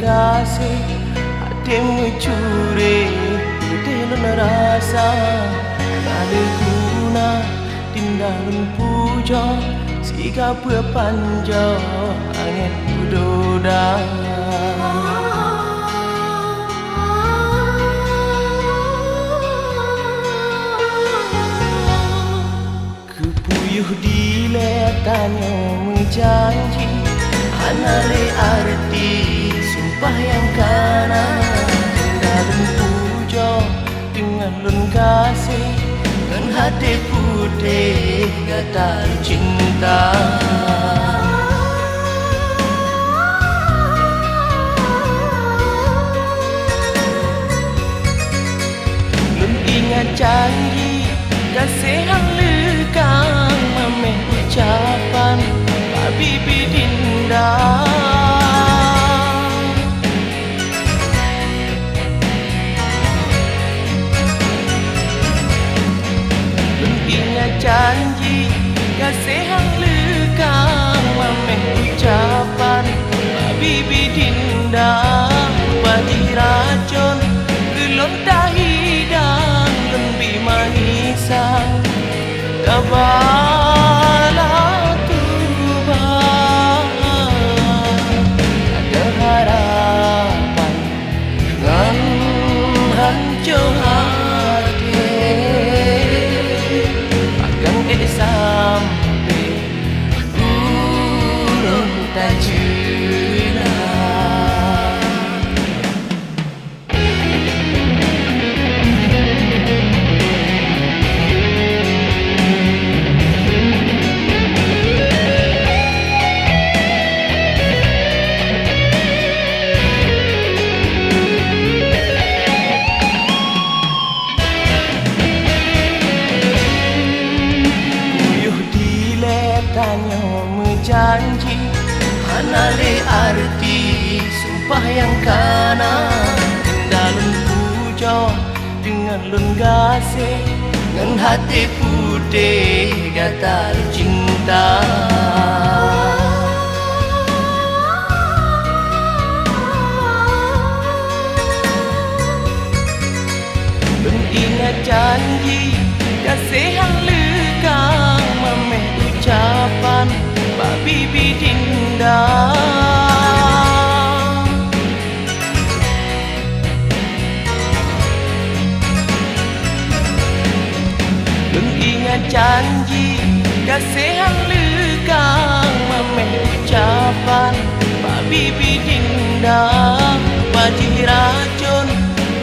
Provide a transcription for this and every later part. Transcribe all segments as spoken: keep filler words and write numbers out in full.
Gaséh até meucurée, peudeh lôn rasa, hana lé guna tinda lôn pujoe, siga peupanjoe angén peudoda. Keupeuyuh dilée tanyoe meujanji, hana lé arti sumpah nyang kana. Tinda lôn pujoe deungon lôn gaséh, ngon até putéh gata cinta. Lôn ingat janji, gaséh han leukang, mamèh ucapan bak bibi dinda. Lôn ingat janji, gaséh han leukang, mamèh ucapan bak bibi dinda. Bak jih racôn keu lôn tahidang, lôn bi manisan, tabala tuba, ada harapan ngon hanco até. Pakon ék sampai ulôn tajeulaih. Keupeuyuh dilée tanyoe meujanji, hana lé arti sumpah nyang kana. Tinda lôn pujoe deungon lôn gaséh, ngon até putéh gata cinta. Lôn ingat janji, gaséh han leukang, mamèh ucapan bak bibi dinda. Lôn ingat janji, gaséh han leukang, mamèh ucapan bak bibi dinda. Bak jih racôn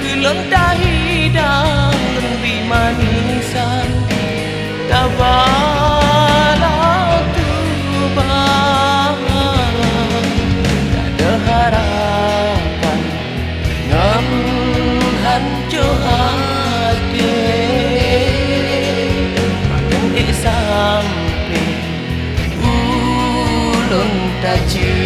keu lôn tahidang, lôn bi manisan, tabala tuba, ada harapan ngon hanco até. Pakon ék sampai ulôn tajeulaih.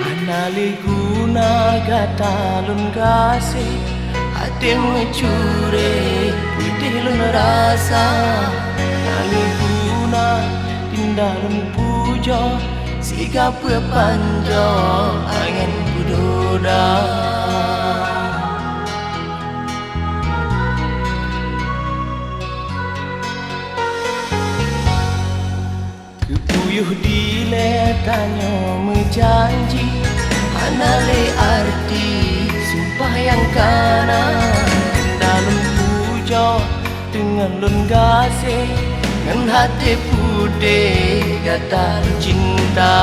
Hana lé guna gata lôn gaséh, até meucurée, putéh lôn rasa. Hana lé guna tinda lôn pujoe, siga peupanjoe angén peudoda. Keupeuyuh dilée tanyoe meujanji, hana lé arti sumpah nyang kana. Tinda lôn pujoe deungon lôn gaséh, ngon até putéh gata cinta.